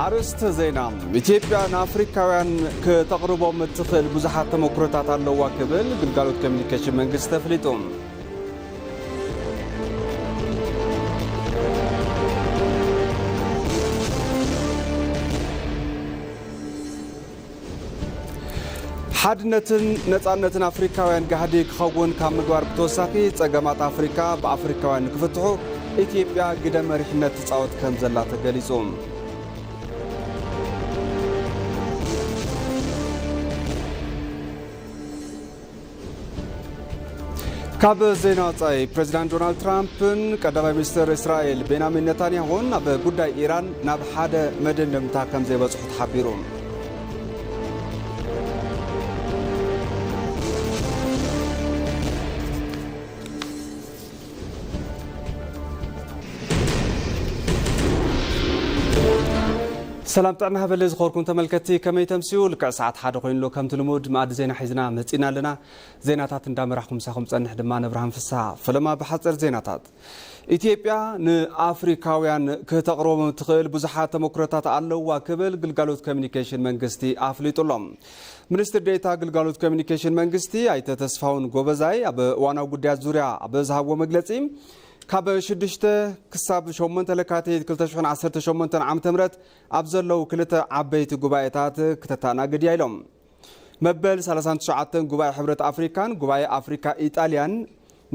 ኣርእስተ ዜና። ኢትዮጵያ ንኣፍሪካውያን ክተቕርቦም እትኽእል ብዙሓት ተመክሮታት ኣለዋ ክብል ግልጋሎት ኮሚኒኬሽን መንግስቲ ኣፍሊጡ። ሓድነትን ነጻነትን ኣፍሪካውያን ጋህዲ ክኸውን ካብ ምግባር ብተወሳኺ፣ ጸገማት ኣፍሪካ ብኣፍሪካውያን ንክፍትሑ ኢትዮጵያ ግደ መሪሕነት ትጻወት ከም ዘላ ተገሊጹ። ካብ ዜና ወጻኢ፣ ፕሬዚዳንት ዶናልድ ትራምፕን ቀዳማይ ሚኒስትር እስራኤል ቤንያሚን ነታንያሁን ኣብ ጉዳይ ኢራን ናብ ሓደ መደምደምታ ከም ዘይበጽሑ ተሓቢሩ። ሰላም ጥዕና ሃበለ ዝኸበርኩም ተመልከትቲ፣ ከመይ ተምስዩ? ልክዕ ሰዓት ሓደ ኮይኑ ኣሎ። ከምቲ ልሙድ መኣዲ ዜና ሒዝና መጺና ኣለና። ዜናታት እንዳመራሕኩም ምሳኹም ጸንሕ ድማ ነብርሃም ፍስሃ። ፈለማ ብሓጸር ዜናታት። ኢትዮጵያ ንኣፍሪካውያን ክተቕርቦም እትኽእል ብዙሓት ተመክሮታት ኣለዋ ክብል ግልጋሎት ኮሚኒኬሽን መንግስቲ ኣፍሊጡ ኣሎ። ሚኒስትር ዴኤታ ግልጋሎት ኮሚኒኬሽን መንግስቲ ኣይተ ተስፋሁን ጎበዛይ ኣብ እዋናዊ ጉዳያት ዙርያ ኣብ ዝሃብዎ መግለጺ፣ ካብ ሽዱሽተ ክሳብ ሸሞንተ ለካቲት ክልተ ሽሕን ዓሰርተ ሸሞንተን ዓመተ ምህረት ኣብ ዘለዉ ክልተ ዓበይቲ ጉባኤታት ክተተኣናግድ እያ ኢሎም። መበል ሰላሳን ትሽዓተን ጉባኤ ሕብረት ኣፍሪካን ጉባኤ ኣፍሪካ ኢጣልያን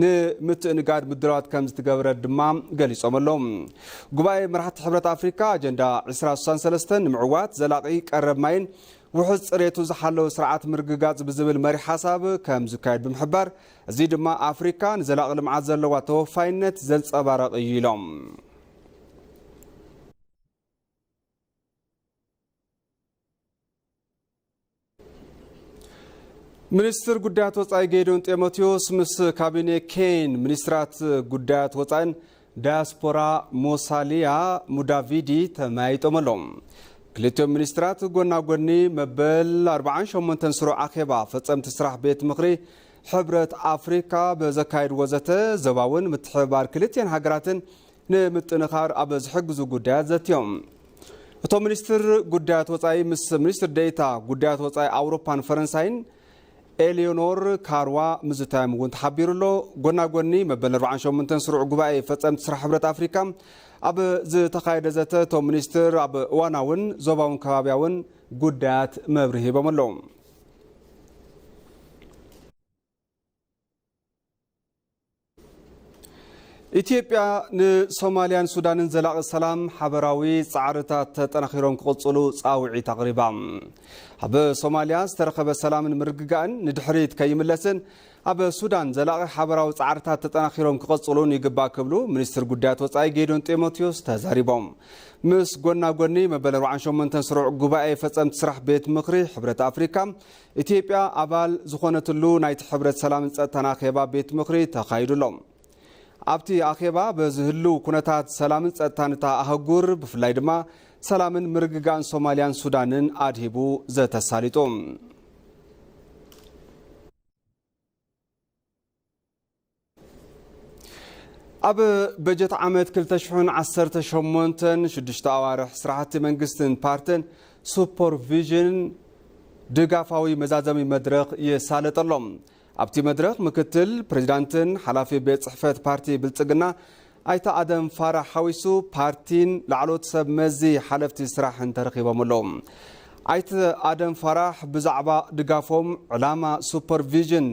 ንምትእንጋድ ምድላዋት ከም ዝተገብረ ድማ ገሊጾም ኣለዉ። ጉባኤ መራሕቲ ሕብረት ኣፍሪካ ኣጀንዳ ዕስራ ስሳን ሰለስተን ንምዕዋት ዘላቒ ቀረብ ማይን ውሑስ ጽሬቱ ዝሓለወ ስርዓት ምርግጋጽ ብዝብል መሪሕ ሓሳብ ከም ዝካየድ ብምሕባር፣ እዚ ድማ ኣፍሪካ ንዘላቒ ልምዓት ዘለዋ ተወፋይነት ዘንጸባረቕ እዩ ኢሎም። ሚኒስትር ጉዳያት ወጻኢ ጌዲዮን ጢሞቴዎስ ምስ ካቢኔ ኬን ሚኒስትራት ጉዳያት ወጻኢን ዳያስፖራ ሞሳሊያ ሙዳቪዲ ተመያይጦም ኣለዉ። ክልቲኦም ሚኒስትራት ጎና ጎኒ መበል ኣርባዓን ሸሞንተን ስሩዕ ኣኼባ ፈጸምቲ ስራሕ ቤት ምኽሪ ሕብረት ኣፍሪካ ብዘካየድዎ ዘተ፣ ዞባውን ምትሕብባር ክልቲኤን ሃገራትን ንምጥንኻር ኣብ ዝሕግዙ ጉዳያት ዘትዮም። እቶም ሚኒስትር ጉዳያት ወጻኢ ምስ ሚኒስትር ዴኤታ ጉዳያት ወጻኢ ኣውሮፓን ፈረንሳይን ኤሊዮኖር ካርዋ ምዝታዮም እውን ተሓቢሩ ኣሎ። ጎና ጎኒ መበል ኣርባዓን ሸሞንተን ስሩዕ ጉባኤ ፈጸምቲ ስራሕ ሕብረት ኣፍሪካ ኣብ ዝተኻየደ ዘተ፣ እቶም ሚኒስትር ኣብ እዋናውን ዞባውን ከባቢያውን ጉዳያት መብርሂ ሂቦም ኣለዉ። ኢትዮጵያ ንሶማልያን ሱዳንን ዘላቒ ሰላም ሓበራዊ ጻዕርታት ተጠናኺሮም ክቕጽሉ ጻውዒት ኣቕሪባ። ኣብ ሶማልያ ዝተረኸበ ሰላምን ምርግጋእን ንድሕሪት ከይምለስን ኣብ ሱዳን ዘላቒ ሓበራዊ ጻዕርታት ተጠናኺሮም ክቕጽሉን ይግባእ ክብሉ ሚኒስትር ጉዳያት ወጻኢ ጌዲዮን ጢሞቴዎስ ተዛሪቦም። ምስ ጎና ጎኒ መበል ኣርባዓን ሸሞንተን ስሩዕ ጉባኤ ፈጸምቲ ስራሕ ቤት ምኽሪ ሕብረት ኣፍሪካ፣ ኢትዮጵያ ኣባል ዝኾነትሉ ናይቲ ሕብረት ሰላምን ጸጥታን ኣኼባ ቤት ምኽሪ ተኻይዱ ኣሎ። ኣብቲ ኣኼባ በዚ ህልው ኩነታት ሰላምን ጸጥታን እታ ኣህጉር፣ ብፍላይ ድማ ሰላምን ምርግጋእን ሶማልያን ሱዳንን ኣድሂቡ ዘተሳሊጡ። ኣብ በጀት ዓመት ክልተ ሽሕን ዓሰርተ ሸሞንተን ሽዱሽተ ኣዋርሕ ስራሕቲ መንግስትን ፓርትን ሱፐርቪዥን ድጋፋዊ መዛዘሚ መድረኽ ይሳለጠሎም። ኣብቲ መድረኽ ምክትል ፕሬዚዳንትን ሓላፊ ቤት ጽሕፈት ፓርቲ ብልጽግና ኣይተ ኣደም ፋራሕ ሓዊሱ ፓርቲን ላዕሎት ሰብ መዚ ሓለፍቲ ስራሕን ተረኺቦም ኣለዉ። ኣይተ ኣደም ፋራሕ ብዛዕባ ድጋፎም ዕላማ ሱፐርቪዥን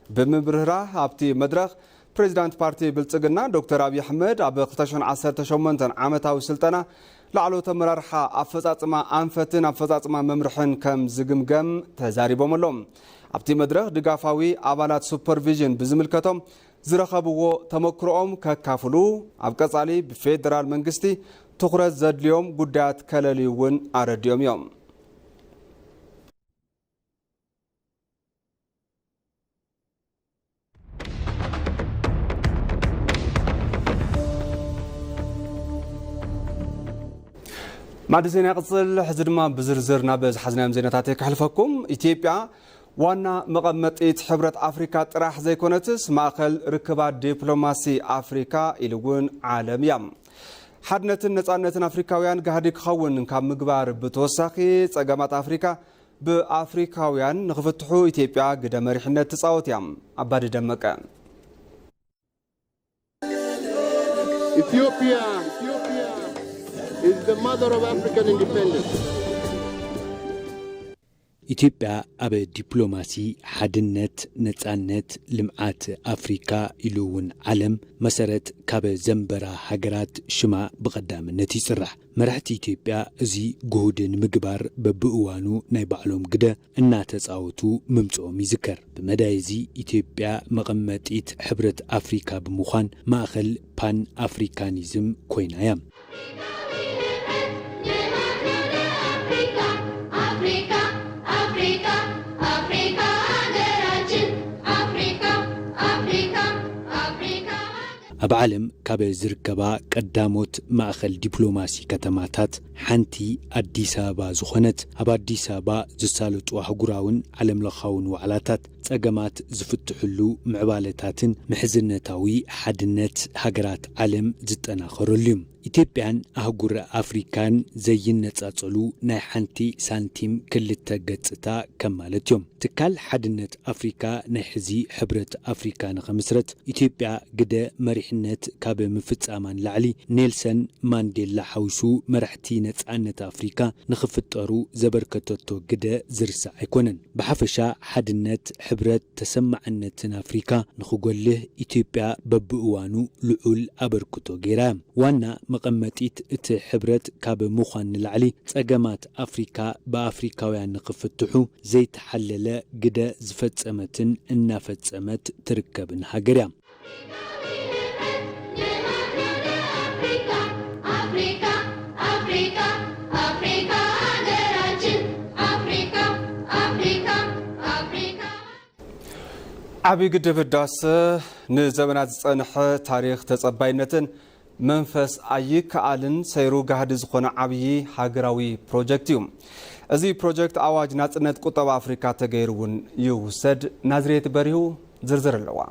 ብምብርህራህ ኣብቲ መድረኽ ፕሬዚዳንት ፓርቲ ብልጽግና ዶክተር ኣብይ ኣሕመድ ኣብ ክልተ ሽሕን ዓሰርተ ሸሞንተን ዓመታዊ ስልጠና ላዕለዎት ኣመራርሓ ኣፈጻጽማ ኣንፈትን ኣፈጻጽማ መምርሕን ከም ዝግምገም ተዛሪቦም ኣለዉ። ኣብቲ መድረኽ ድጋፋዊ ኣባላት ሱፐርቪዥን ብዝምልከቶም ዝረኸብዎ ተመክሮኦም ከካፍሉ፣ ኣብ ቀጻሊ ብፌደራል መንግስቲ ትኹረት ዘድልዮም ጉዳያት ከለልዩ እውን ኣረዲኦም እዮም። ማዕዲ ዜና ይቕጽል። ሕዚ ድማ ብዝርዝር ናብ ዝሓዝናዮም ዜናታት ከሕልፈኩም። ኢትዮጵያ ዋና መቐመጢት ሕብረት ኣፍሪካ ጥራሕ ዘይኮነትስ፣ ማእኸል ርክባት ዲፕሎማሲ ኣፍሪካ ኢሉ እውን ዓለም እያ። ሓድነትን ነጻነትን ኣፍሪካውያን ጋህዲ ክኸውን ካብ ምግባር ብተወሳኺ፣ ጸገማት ኣፍሪካ ብኣፍሪካውያን ንኽፍትሑ ኢትዮጵያ ግደ መሪሕነት ትጻወት እያ። ኣባዲ ደመቀ። Ethiopia is the mother of African independence. ኢትዮጵያ ኣብ ዲፕሎማሲ፣ ሓድነት፣ ነጻነት፣ ልምዓት ኣፍሪካ ኢሉ እውን ዓለም መሰረት ካብ ዘንበራ ሃገራት ሽማ ብቐዳምነት ይፅራሕ። መራሕቲ ኢትዮጵያ እዚ ግሁድ ንምግባር በብእዋኑ ናይ ባዕሎም ግደ እናተፃወቱ ምምፅኦም ይዝከር። ብመዳይ እዚ ኢትዮጵያ መቐመጢት ሕብረት ኣፍሪካ ብምዃን ማእኸል ፓን ኣፍሪካኒዝም ኮይና እያ። ኣብ ዓለም ካብ ዝርከባ ቀዳሞት ማእኸል ዲፕሎማሲ ከተማታት ሓንቲ ኣዲስ ኣበባ ዝኾነት፣ ኣብ ኣዲስ ኣበባ ዝሳለጡ ኣህጉራውን ዓለምለኻውን ዋዕላታት ጸገማት ዝፍትሕሉ ምዕባለታትን ምሕዝነታዊ ሓድነት ሃገራት ዓለም ዝጠናኸረሉ እዩ። ኢትዮጵያን ኣህጉር ኣፍሪካን ዘይነጻጸሉ ናይ ሓንቲ ሳንቲም ክልተ ገጽታ ከም ማለት እዮም። ትካል ሓድነት ኣፍሪካ ናይ ሕዚ ሕብረት ኣፍሪካ ንኸምስረት ኢትዮጵያ ግደ መሪሕነት ካብ ምፍጻማ ንላዕሊ ኔልሰን ማንዴላ ሓዊሱ መራሕቲ ነጻነት ኣፍሪካ ንኽፍጠሩ ዘበርከተቶ ግደ ዝርሳዕ ኣይኮነን። ብሓፈሻ ሓድነት፣ ሕብረት፣ ተሰማዕነትን ኣፍሪካ ንኽጎልህ ኢትዮጵያ በብእዋኑ ልዑል ኣበርክቶ ገይራ። ዋና መቐመጢት እቲ ሕብረት ካብ ምዃን ንላዕሊ ጸገማት ኣፍሪካ ብኣፍሪካውያን ንኽፍትሑ ዘይተሓለለ ግደ ዝፈጸመትን እናፈጸመት ትርከብን ሃገር እያ። ዓብይ ግድብ ህዳሰ ንዘበናት ዝጸንሐ ታሪኽ ተጸባይነትን መንፈስ ኣይከኣልን ሰይሩ ጋህዲ ዝኾነ ዓብዪ ሃገራዊ ፕሮጀክት እዩ። እዚ ፕሮጀክት ኣዋጅ ናጽነት ቁጠባ ኣፍሪካ ተገይሩ እውን ይውሰድ። ናዝሬት በሪሁ ዝርዝር ኣለዋ።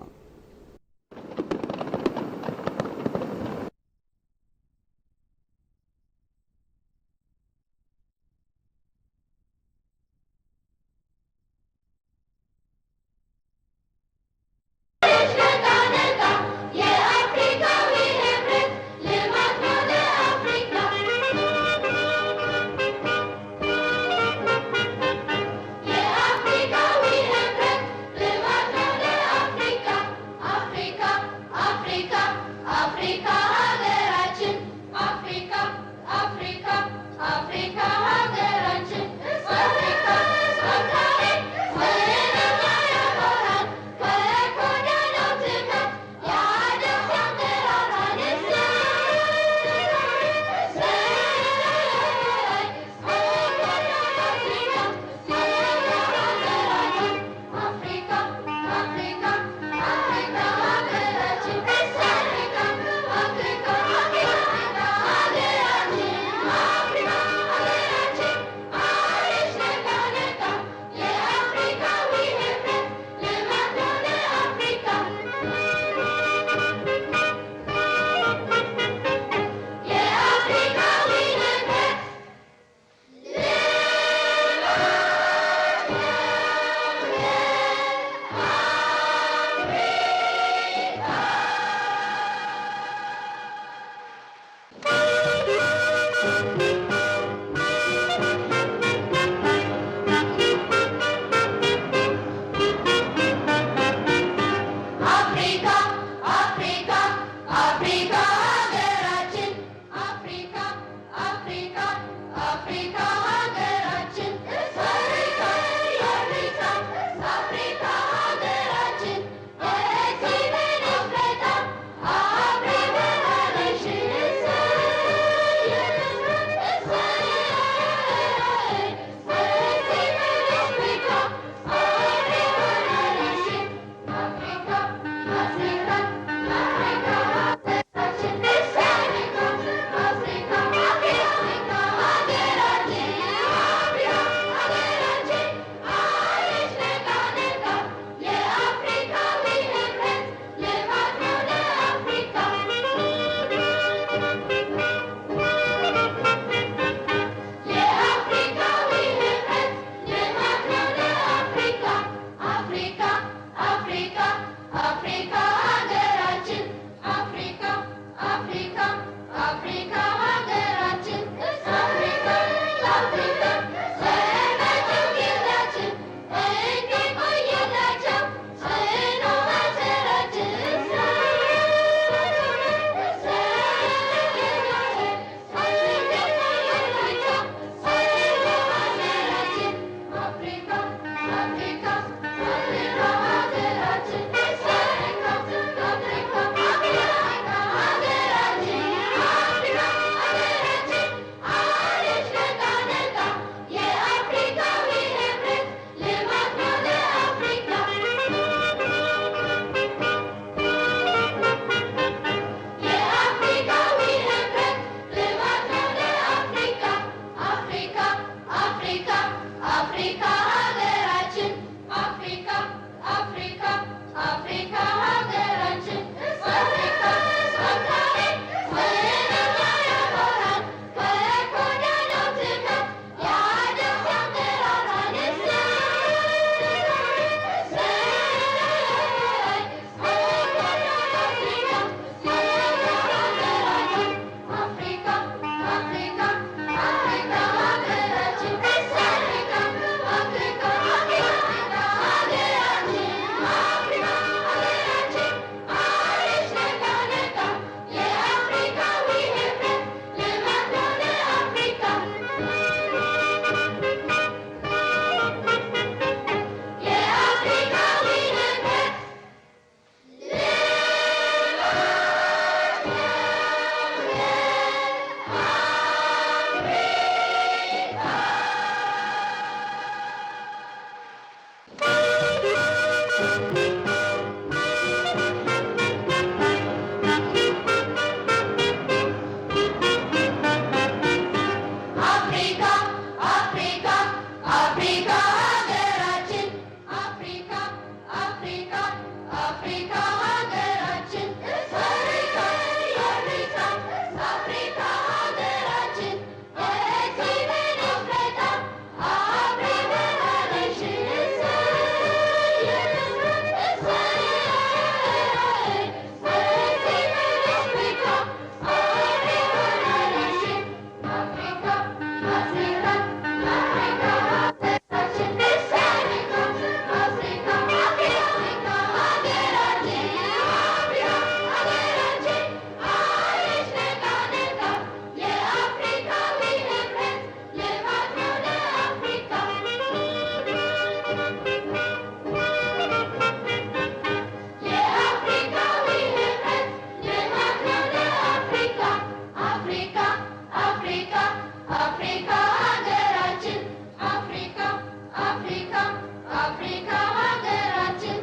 አፍሪካ ሀገራችን፣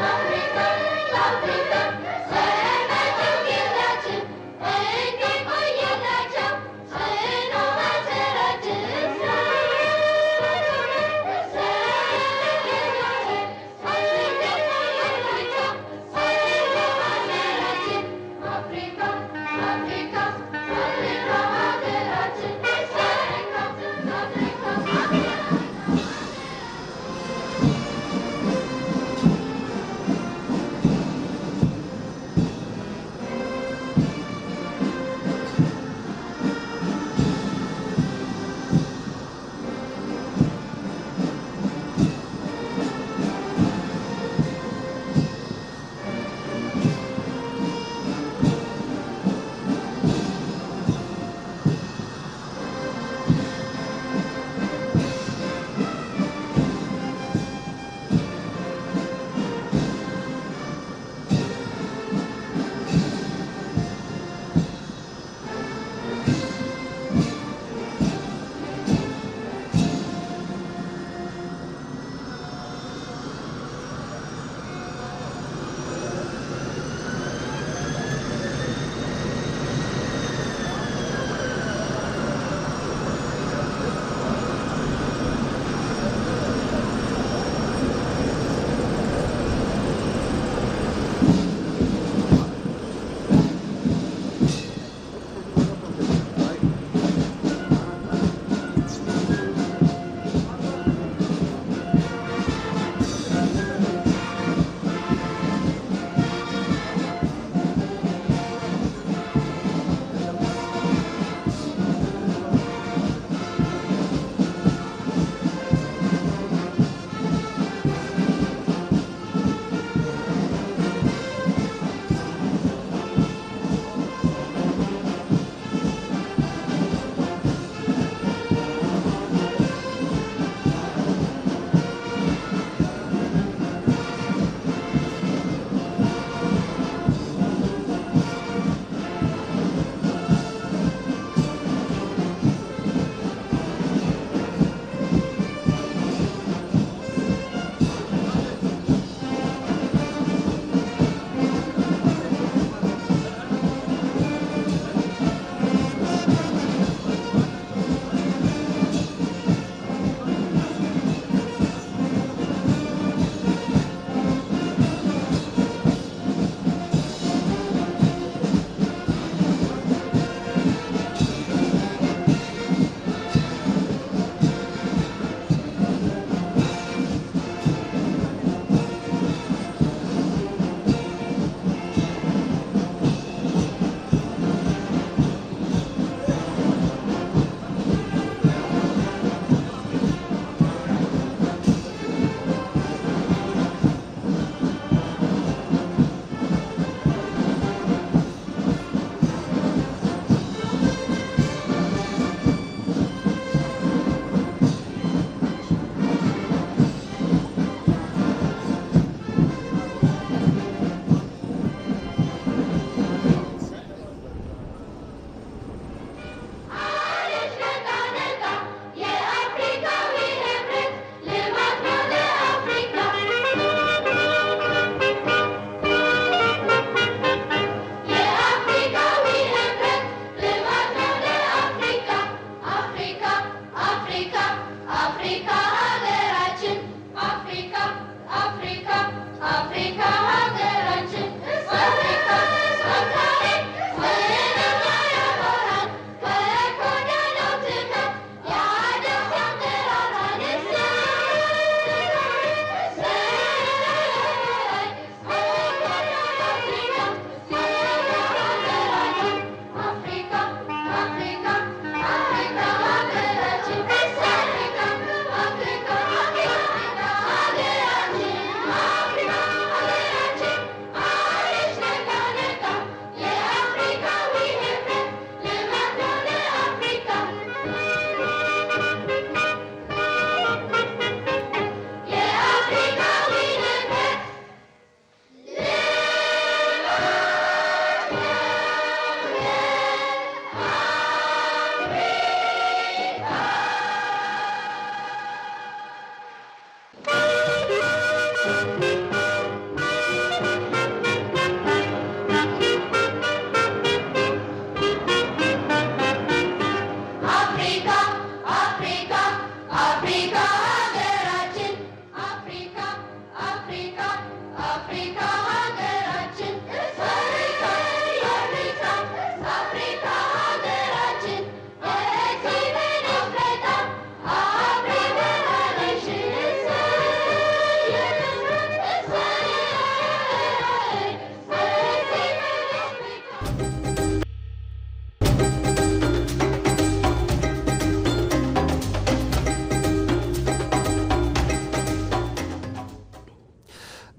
አፍሪካ፣ አፍሪካ፣ ዘመድ እንግዳችን፣ እንቆየላቸው፣ ጽኑ ሀገራችን፣ አፍሪካ፣ አፍሪካ፣ አፍሪካ ሀገራችን፣ አፍሪካ፣ አፍሪካ፣ አፍሪካ።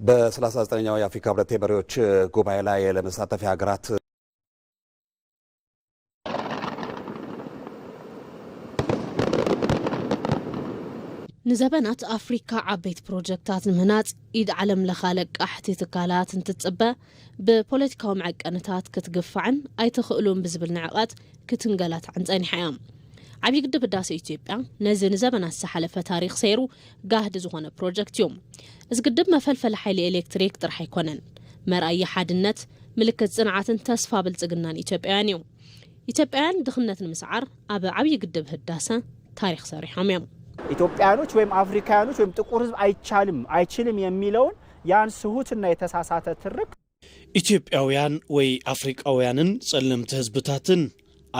በ39ኛው የአፍሪካ ህብረት የመሪዎች ጉባኤ ላይ ለመሳተፍ የሀገራት ንዘበናት ኣፍሪካ ዓበይቲ ፕሮጀክታት ንምህናፅ ኢድ ዓለም ለኻ ለቃሕቲ ትካላት እንትትፅበ፣ ብፖለቲካዊ መዐቀንታት ክትግፋዕን ኣይትኽእሉን ብዝብል ንዕቐት ክትንገላታዕን ፀኒሓ እያ። ዓብዪ ግድብ ህዳሰ ኢትዮጵያ ነዚ ንዘበናት ዝሓለፈ ታሪክ ሰይሩ ጋህዲ ዝኾነ ፕሮጀክት እዩ። እዚ ግድብ መፈልፈሊ ሓይሊ ኤሌክትሪክ ጥራሕ ኣይኮነን፣ መርኣያ ሓድነት፣ ምልክት ፅንዓትን ተስፋ ብልፅግናን ኢትዮጵያውያን እዩ። ኢትዮጵያውያን ድኽነት ንምስዓር ኣብ ዓብዪ ግድብ ህዳሰ ታሪክ ሰሪሖም እዮም። ኢትዮጵያኖች ወይም አፍሪካውያኖች ወይም ጥቁር ህዝብ አይቻልም አይችልም የሚለውን ያን ስሁትና የተሳሳተ ትርክ ኢትዮጵያውያን ወይ ኣፍሪቃውያንን ጸለምቲ ህዝብታትን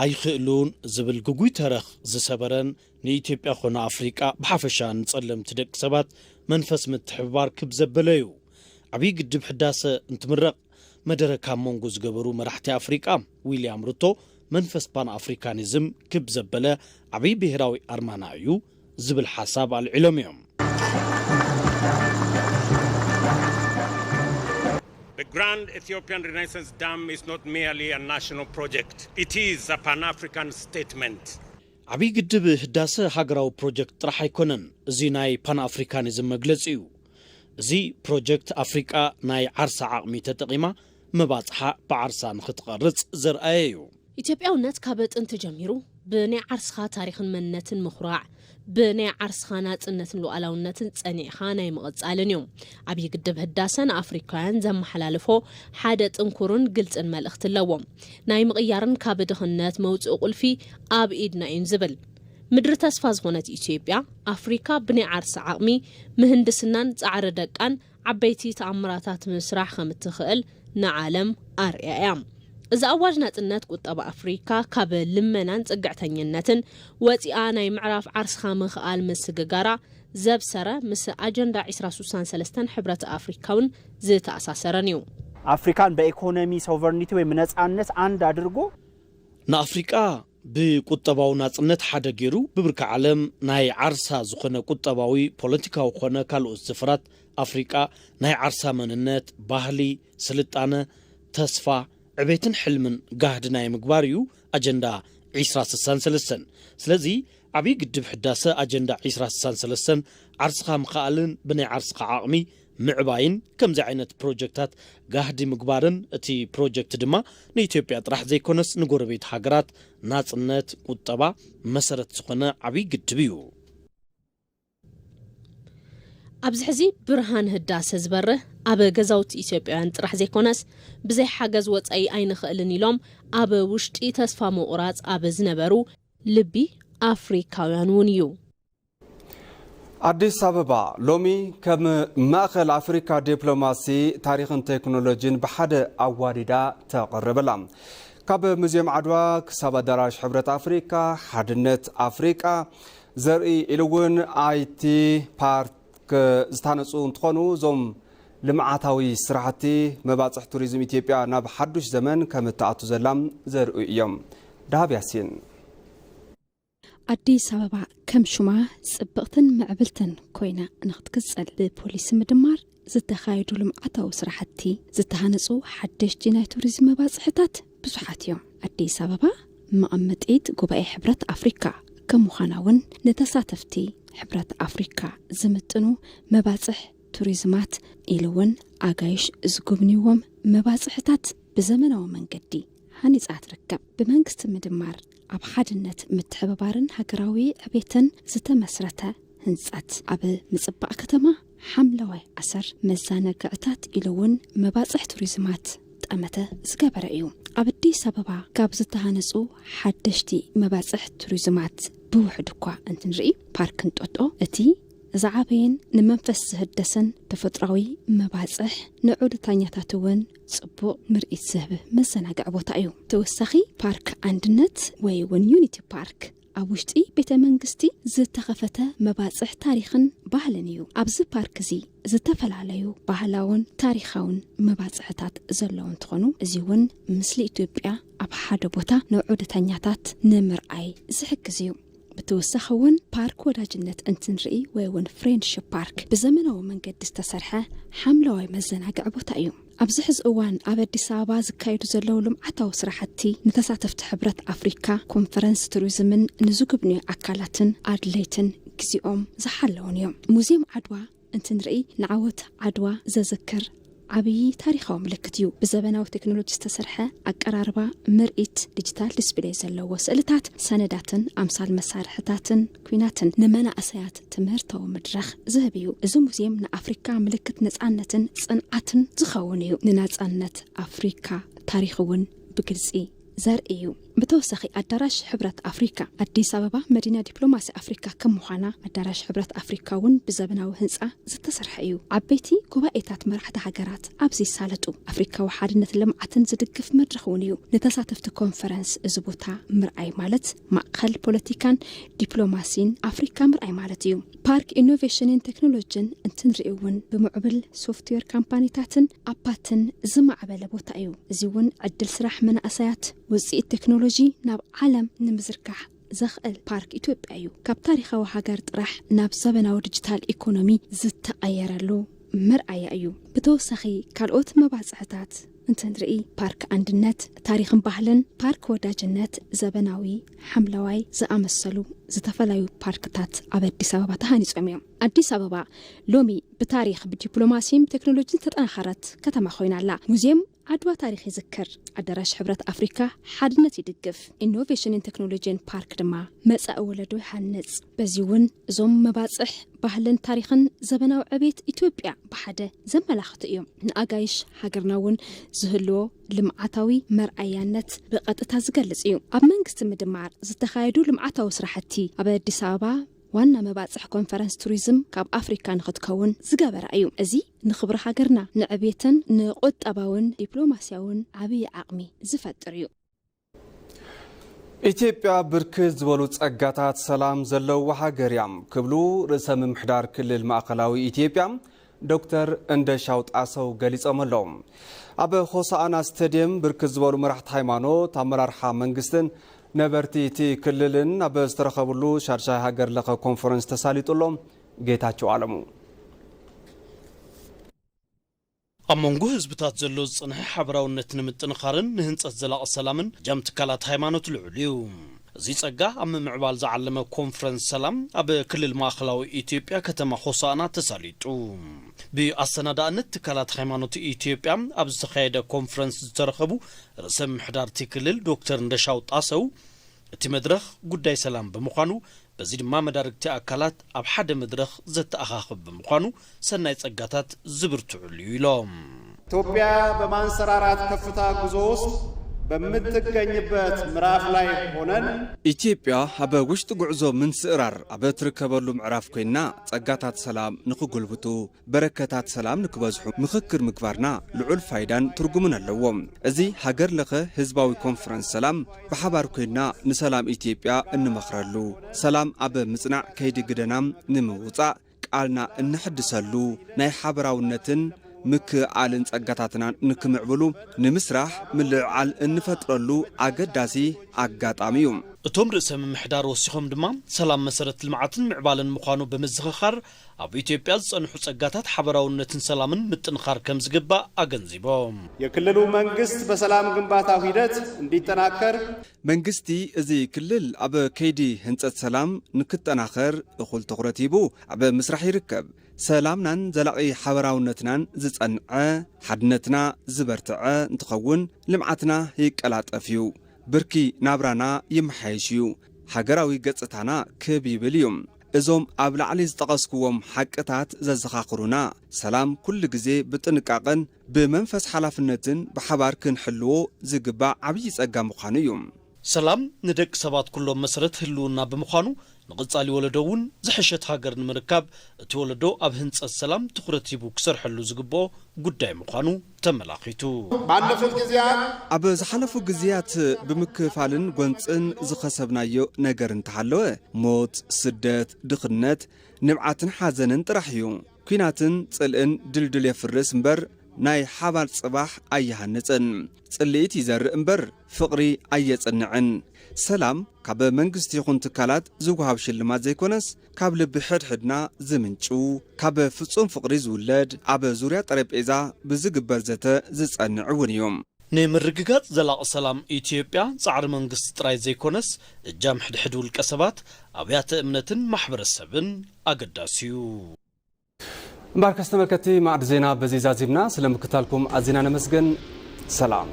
ኣይኽእሉን ዝብል ግጉይ ተረኽ ዝሰበረን ንኢትዮጵያ ኾነ ኣፍሪቃ ብሓፈሻ ንጸለምቲ ደቂ ሰባት መንፈስ ምትሕብባር ክብ ዘበለ እዩ። ዓብዪ ግድብ ሕዳሰ እንትምረቕ መደረ ካብ መንጎ ዝገበሩ መራሕቲ ኣፍሪቃ ዊልያም ሩቶ መንፈስ ፓን ኣፍሪካኒዝም ክብ ዘበለ ዓብዪ ብሄራዊ ኣርማና እዩ ዝብል ሓሳብ ኣልዒሎም እዮም። The Grand Ethiopian Renaissance Dam is not merely a national project, it is a Pan African statement. ዓብዪ ግድብ ህዳሰ ሃገራዊ ፕሮጀክት ጥራሕ ኣይኮነን፣ እዚ ናይ ፓን ኣፍሪካኒዝም መግለፂ እዩ። እዚ ፕሮጀክት ኣፍሪቃ ናይ ዓርሳ ዓቕሚ ተጠቒማ መባፅሓ ብዓርሳ ንኽትቐርፅ ዘርኣየ እዩ። ኢትዮጵያውነት ካብ ጥንቲ ጀሚሩ ብናይ ዓርስኻ ታሪኽን መንነትን ምኹራዕ፣ ብናይ ዓርስኻ ናጽነትን ሉዓላውነትን ጸኒዕኻ ናይ ምቕጻልን እዩ። ዓብዪ ግድብ ህዳሰ ንኣፍሪካውያን ዘመሓላልፎ ሓደ ጥንኩርን ግልጽን መልእኽቲ ኣለዎ። ናይ ምቕያርን ካብ ድኽነት መውጽኢ ቁልፊ ኣብ ኢድና እዩ ዝብል። ምድሪ ተስፋ ዝኾነት ኢትዮጵያ፣ ኣፍሪካ ብናይ ዓርሳ ዓቕሚ፣ ምህንድስናን ጻዕሪ ደቃን ዓበይቲ ተኣምራታት ምስራሕ ከም እትኽእል ንዓለም ኣርእያ እያ። እዚ ኣዋጅ ናጽነት ቁጠባ ኣፍሪካ ካብ ልመናን ጽግዕተኝነትን ወጺኣ ናይ ምዕራፍ ዓርስኻ ምኽኣል ምስግጋራ ዘብሰረ ምስ ኣጀንዳ ዒስራ ስሳን ሰለስተን ሕብረት ኣፍሪካ እውን ዝተኣሳሰረን እዩ። አፍሪካን በኢኮኖሚ ሶቨርኒቲ ወይም ነጻነት አንድ አድርጎ ንኣፍሪቃ ብቁጠባዊ ናጽነት ሓደ ገይሩ ብብርኪ ዓለም ናይ ዓርሳ ዝኾነ ቁጠባዊ፣ ፖለቲካዊ ኮነ ካልኦት ዘፈራት ኣፍሪቃ ናይ ዓርሳ መንነት፣ ባህሊ፣ ስልጣነ፣ ተስፋ፣ ዕቤትን ሕልምን ጋህዲ ናይ ምግባር እዩ ኣጀንዳ ዒስራ ስሳን ሰለስተን። ስለዚ ዓብዪ ግድብ ሕዳሰ ኣጀንዳ ዒስራ ስሳን ሰለስተን ዓርስኻ ምኽኣልን ብናይ ዓርስኻ ዓቕሚ ምዕባይን ከምዚ ዓይነት ፕሮጀክታት ጋህዲ ምግባርን እቲ ፕሮጀክት ድማ ንኢትዮጵያ ጥራሕ ዘይኮነስ ንጎረቤት ሃገራት ናጽነት ቁጠባ መሰረት ዝኾነ ዓብዪ ግድብ እዩ። ኣብዚ ሕዚ ብርሃን ህዳሰ ዝበርህ ኣብ ገዛውቲ ኢትዮጵያውያን ጥራሕ ዘይኮነስ ብዘይ ሓገዝ ወፃኢ ኣይንኽእልን ኢሎም ኣብ ውሽጢ ተስፋ ምቑራፅ ኣብ ዝነበሩ ልቢ ኣፍሪካውያን እውን እዩ። ኣዲስ ኣበባ ሎሚ ከም ማእኸል ኣፍሪካ ዲፕሎማሲ፣ ታሪኽን ቴክኖሎጂን ብሓደ ኣዋዲዳ ተቕርብ ኣላ። ካብ ሙዚየም ዓድዋ ክሳብ ኣዳራሽ ሕብረት ኣፍሪካ፣ ሓድነት ኣፍሪቃ ዘርኢ ኢሉ እውን ኣይቲ ፓርክ ዝታነፁ እንትኾኑ፣ እዞም ልምዓታዊ ስራሕቲ መባፅሕ ቱሪዝም ኢትዮጵያ ናብ ሓዱሽ ዘመን ከም እትኣቱ ዘላ ዘርእዩ እዮም። ደሃብ ያሲን። ኣዲስ ኣበባ ከም ሹማ ጽብቕትን ምዕብልትን ኮይና ንኽትቅጽል ብፖሊሲ ምድማር ዝተኻየዱ ልምዓታዊ ስራሕቲ፣ ዝተሃነጹ ሓደሽቲ ናይ ቱሪዝም መባጽሕታት ብዙሓት እዮም። ኣዲስ ኣበባ መቐመጢት ጉባኤ ሕብረት ኣፍሪካ ከም ምዃና እውን ንተሳተፍቲ ሕብረት ኣፍሪካ ዝምጥኑ መባጽሕ ቱሪዝማት ኢሉ እውን ኣጋይሽ ዝጉብንይዎም መባጽሕታት ብዘመናዊ መንገዲ ሃኒጻ ትርከብ። ብመንግስቲ ምድማር ኣብ ሓድነት ምትሕብባርን ሃገራዊ ዕቤትን ዝተመስረተ ህንጸት ኣብ ምጽባቕ ከተማ ሓምለዋይ ኣሰር መዛነግዕታት ኢሉ እውን መባጽሕ ቱሪዝማት ጠመተ ዝገበረ እዩ። ኣብ ኣዲስ ኣበባ ካብ ዝተሃነጹ ሓደሽቲ መባጽሕ ቱሪዝማት ብውሕድ እኳ እንትንርኢ ፓርክ እንጦጦ እቲ ዝዓበየን ንመንፈስ ዝህደስን ተፈጥሮኣዊ መባጽሕ ንዑደታኛታት እውን ጽቡቕ ምርኢት ዝህብ መዘናግዒ ቦታ እዩ። ተወሳኺ ፓርክ ኣንድነት ወይ እውን ዩኒቲ ፓርክ ኣብ ውሽጢ ቤተ መንግስቲ ዝተኸፈተ መባጽሕ ታሪኽን ባህልን እዩ። ኣብዚ ፓርክ እዚ ዝተፈላለዩ ባህላውን ታሪኻውን መባጽሕታት ዘለዉ እንትኾኑ እዚ እውን ምስሊ ኢትዮጵያ ኣብ ሓደ ቦታ ንዑደታኛታት ንምርኣይ ዝሕግዝ እዩ። ብተወሳኺ እውን ፓርክ ወዳጅነት እንትንርኢ ወይ እውን ፍሬንድሽፕ ፓርክ ብዘመናዊ መንገዲ ዝተሰርሐ ሓምለዋይ መዘናግዒ ቦታ እዩ። ኣብዚ ሕዚ እዋን ኣብ ኣዲስ ኣበባ ዝካየዱ ዘለዉ ልምዓታዊ ስራሕቲ ንተሳተፍቲ ሕብረት ኣፍሪካ ኮንፈረንስ ቱሪዝምን ንዝጉብንዩ ኣካላትን ኣድለይትን ግዜኦም ዝሓለውን እዮም። ሙዚየም ዓድዋ እንትንርኢ ንዓወት ዓድዋ ዘዘክር ዓብዪ ታሪኻዊ ምልክት እዩ። ብዘበናዊ ቴክኖሎጂ ዝተሰርሐ ኣቀራርባ ምርኢት ዲጂታል ዲስፕሌይ ዘለዎ ስእልታት፣ ሰነዳትን ኣምሳል መሳርሕታትን ኲናትን ንመናእሰያት ትምህርታዊ መድረኽ ዝህብ እዩ። እዚ ሙዚየም ንኣፍሪካ ምልክት ነፃነትን ፅንዓትን ዝኸውን እዩ። ንናፃነት ኣፍሪካ ታሪኽ እውን ብግልፂ ዘርኢ እዩ። ብተወሳኺ ኣዳራሽ ሕብረት ኣፍሪካ፣ ኣዲስ ኣበባ መዲና ዲፕሎማሲ ኣፍሪካ ከም ምዃና ኣዳራሽ ሕብረት ኣፍሪካ እውን ብዘበናዊ ህንፃ ዝተሰርሐ እዩ። ዓበይቲ ጉባኤታት መራሕቲ ሃገራት ኣብዚ ይሳለጡ። ኣፍሪካዊ ሓድነት ልምዓትን ዝድግፍ መድረኽ እውን እዩ። ንተሳተፍቲ ኮንፈረንስ እዚ ቦታ ምርኣይ ማለት ማእኸል ፖለቲካን ዲፕሎማሲን ኣፍሪካ ምርኣይ ማለት እዩ። ፓርክ ኢኖቬሽንን ቴክኖሎጂን እንትንርኢ እውን ብምዕብል ሶፍትዌር ካምፓኒታትን ኣፓትን ዝማዕበለ ቦታ እዩ። እዚ እውን ዕድል ስራሕ መናእሰያት ውፅኢት ቴክኖሎጂ ናብ ዓለም ንምዝርጋሕ ዘኽእል ፓርክ ኢትዮጵያ እዩ። ካብ ታሪኻዊ ሃገር ጥራሕ ናብ ዘበናዊ ዲጂታል ኢኮኖሚ ዝተቐየረሉ መርኣያ እዩ። ብተወሳኺ ካልኦት መባፅዕታት እንትንርኢ ፓርክ ኣንድነት፣ ታሪኽን ባህልን፣ ፓርክ ወዳጅነት፣ ዘበናዊ ሓምለዋይ ዝኣመሰሉ ዝተፈላለዩ ፓርክታት ኣብ ኣዲስ ኣበባ ተሃኒፆም እዮም። ኣዲስ ኣበባ ሎሚ ብታሪኽ ብዲፕሎማሲን ቴክኖሎጂን ዝተጠናኸረት ከተማ ኮይና ኣላ። ሙዚየም ዓድዋ ታሪኽ ይዝክር፣ ኣዳራሽ ሕብረት ኣፍሪካ ሓድነት ይድግፍ፣ ኢኖቬሽንን ቴክኖሎጂን ፓርክ ድማ መፃኢ ወለዶ ይሃንፅ። በዚ እውን እዞም መባፅሕ ባህልን ታሪኽን ዘበናዊ ዕቤት ኢትዮጵያ ብሓደ ዘመላኽቱ እዮም። ንኣጋይሽ ሃገርና እውን ዝህልዎ ልምዓታዊ መርኣያነት ብቐጥታ ዝገልጽ እዩ። ኣብ መንግስቲ ምድማር ዝተኻየዱ ልምዓታዊ ስራሕቲ ኣብ ኣዲስ ኣበባ ዋና መባፅሕ ኮንፈረንስ ቱሪዝም ካብ ኣፍሪካ ንክትከውን ዝገበራ እዩ። እዚ ንኽብሪ ሃገርና፣ ንዕቤትን ንቁጠባውን ዲፕሎማስያውን ዓብዪ ዓቕሚ ዝፈጥር እዩ። ኢትዮጵያ ብርክት ዝበሉ ጸጋታት ሰላም ዘለውዋ ሃገር እያ ክብሉ ርእሰ ምምሕዳር ክልል ማእኸላዊ ኢትዮጵያ ዶክተር እንደሻው ጣሰው ገሊጾም ኣለዉ። ኣብ ሆሳኣና ስቴድየም ብርክት ዝበሉ መራሕቲ ሃይማኖት፣ ኣመራርሓ መንግስትን ነበርቲ እቲ ክልልን ኣብ ዝተረኸብሉ ሻድሻይ ሃገር ለኸ ኮንፈረንስ ተሳሊጡ ኣሎ። ጌታቸው ኣለሙ። ኣብ መንጎ ህዝብታት ዘሎ ዝጸንሐ ሓበራውነት ንምጥንኻርን ንህንጸት ዘላቒ ሰላምን እጃም ትካላት ሃይማኖት ልዑል እዩ። እዚ ጸጋ ኣብ ምምዕባል ዝዓለመ ኮንፈረንስ ሰላም ኣብ ክልል ማእኸላዊ ኢትዮጵያ ከተማ ሆሳዕና ተሳሊጡ። ብኣሰናዳእነት ትካላት ሃይማኖት ኢትዮጵያ ኣብ ዝተኻየደ ኮንፈረንስ ዝተረኸቡ ርእሰ ምምሕዳር እቲ ክልል ዶክተር እንደሻው ጣሰው፣ እቲ መድረኽ ጉዳይ ሰላም ብምዃኑ፣ በዚ ድማ መዳርግቲ ኣካላት ኣብ ሓደ መድረኽ ዘተኣኻኽብ ብምዃኑ ሰናይ ጸጋታት ዝብርትዑሉ እዩ ኢሎም። ኢትዮጵያ በማንሰራራት ከፍታ ጉዞ ውስጥ በምትገኝበት ምዕራፍ ላይ ሆነን ኢትዮጵያ ኣብ ውሽጢ ጉዕዞ ምንስእራር ኣብ እትርከበሉ ምዕራፍ ኮይና ጸጋታት ሰላም ንኽጉልብቱ በረከታት ሰላም ንክበዝሑ ምኽክር ምግባርና ልዑል ፋይዳን ትርጉምን ኣለዎ። እዚ ሃገር ለኸ ህዝባዊ ኮንፈረንስ ሰላም ብሓባር ኮይና ንሰላም ኢትዮጵያ እንመኽረሉ፣ ሰላም ኣብ ምጽናዕ ከይዲ ግደና ንምውጻእ ቃልና እንሕድሰሉ፣ ናይ ሓበራውነትን ምክእኣልን ጸጋታትና ንክምዕብሉ ንምስራሕ ምልዕዓል እንፈጥረሉ ኣገዳሲ ኣጋጣሚ እዩ። እቶም ርእሰ ምምሕዳር ወሲኾም ድማ ሰላም መሰረት ልምዓትን ምዕባለን ምዃኑ ብምዝኽኻር ኣብ ኢትዮጵያ ዝጸንሑ ጸጋታት ሓበራውነትን ሰላምን ምጥንኻር ከም ዝግባእ ኣገንዚቦም። የክልሉ መንግስት በሰላም ግንባታው ሂደት እንዲጠናከር መንግስቲ እዚ ክልል ኣብ ከይዲ ህንጸት ሰላም ንክጠናኸር እኹል ትኹረት ሂቡ ኣብ ምስራሕ ይርከብ። ሰላምናን ዘላቒ ሓበራውነትናን ዝጸንዐ፣ ሓድነትና ዝበርትዐ እንትኸውን ልምዓትና ይቀላጠፍ እዩ። ብርኪ ናብራና ይመሓየሽ እዩ። ሃገራዊ ገጽታና ክብ ይብል እዩ። እዞም ኣብ ላዕሊ ዝጠቐስክዎም ሓቅታት ዘዘኻኽሩና፣ ሰላም ኩሉ ግዜ ብጥንቃቐን ብመንፈስ ሓላፍነትን ብሓባር ክንሕልዎ ዝግባእ ዓብዪ ጸጋ ምዃኑ እዩ። ሰላም ንደቂ ሰባት ኩሎም መሰረት ህልውና ብምዃኑ፣ ንቕጻሊ ወለዶ እውን ዝሐሸት ሃገር ንምርካብ እቲ ወለዶ ኣብ ህንጸት ሰላም ትኹረት ሂቡ ክሰርሐሉ ዝግብኦ ጉዳይ ምዃኑ ተመላኺቱ። ባለፉት ጊዜያት ኣብ ዝሓለፉ ግዜያት ብምክፋልን ጎንጽን ዝኸሰብናዮ ነገር እንተሃለወ ሞት፣ ስደት፣ ድኽነት፣ ንብዓትን ሓዘንን ጥራሕ እዩ። ኲናትን ጽልእን ድልድል የፍርስ እምበር ናይ ሓባር ጽባሕ ኣየሃንጽን። ጽልኢት ይዘርእ እምበር ፍቕሪ ኣየጽንዕን። ሰላም ካብ መንግስቲ ይኹን ትካላት ዝወሃብ ሽልማት ዘይኮነስ፣ ካብ ልቢ ሕድሕድና ዝምንጩ፣ ካብ ፍጹም ፍቕሪ ዝውለድ፣ ኣብ ዙርያ ጠረጴዛ ብዝግበር ዘተ ዝጸንዕ እውን እዩ። ንምርግጋጽ ዘላቒ ሰላም ኢትዮጵያ ጻዕሪ መንግስቲ ጥራይ ዘይኮነስ፣ እጃም ሕድሕድ ውልቀ ሰባት፣ ኣብያተ እምነትን ማሕበረሰብን ኣገዳሲ እዩ። እምበኣርከስ ተመልከትቲ፣ ማዕድ ዜና በዚ ዛዚምና። ስለ ምክታልኩም ኣዚና ነመስግን። ሰላም።